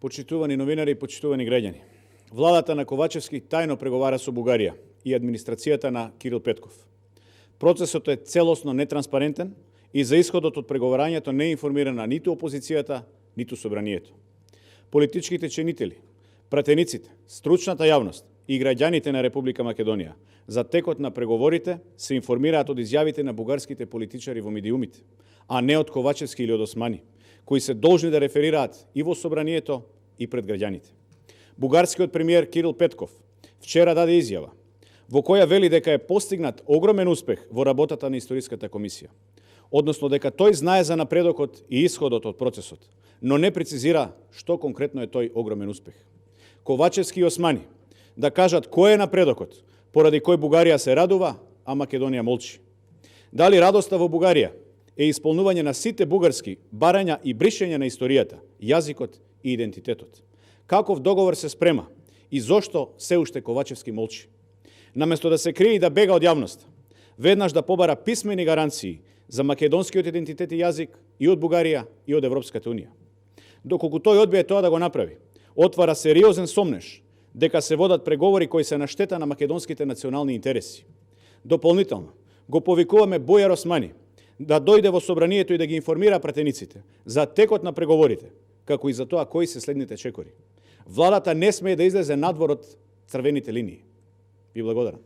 Почитувани новинари и почитувани граѓани. Владата на Ковачевски тајно преговара со Бугарија и администрацијата на Кирил Петков. Процесот е целосно нетранспарентен и за исходот од преговарањето не е информирана ниту опозицијата, ниту собранието. Политичките ченители, пратениците, стручната јавност и граѓаните на Република Македонија за текот на преговорите се информираат од изјавите на бугарските политичари во медиумите, а не од Ковачевски или од Османи, кои се должни да реферираат и во собранието и пред граѓаните. Бугарскиот премиер Кирил Петков вчера даде изјава во која вели дека е постигнат огромен успех во работата на Историската комисија, односно дека тој знае за напредокот и исходот од процесот, но не прецизира што конкретно е тој огромен успех. Ковачевски и Османи да кажат кој е напредокот, поради кој Бугарија се радува, а Македонија молчи. Дали радоста во Бугарија е исполнување на сите бугарски барања и бришење на историјата, јазикот и идентитетот? Каков договор се спрема и зошто се уште Ковачевски молчи? Наместо да се крие и да бега од јавноста, веднаш да побара писмени гаранции за македонскиот идентитет и јазик и од Бугарија и од Европската унија. Доколку тој одбие тоа да го направи, отвара сериозен сомнеш дека се водат преговори кои се на штета на македонските национални интереси. Дополнително, го повикуваме Бујар Османи да дојде во собранието и да ги информира пратениците за текот на преговорите, како и за тоа кои се следните чекори. Владата не смее да излезе надвор од црвените линии. Ви благодарам.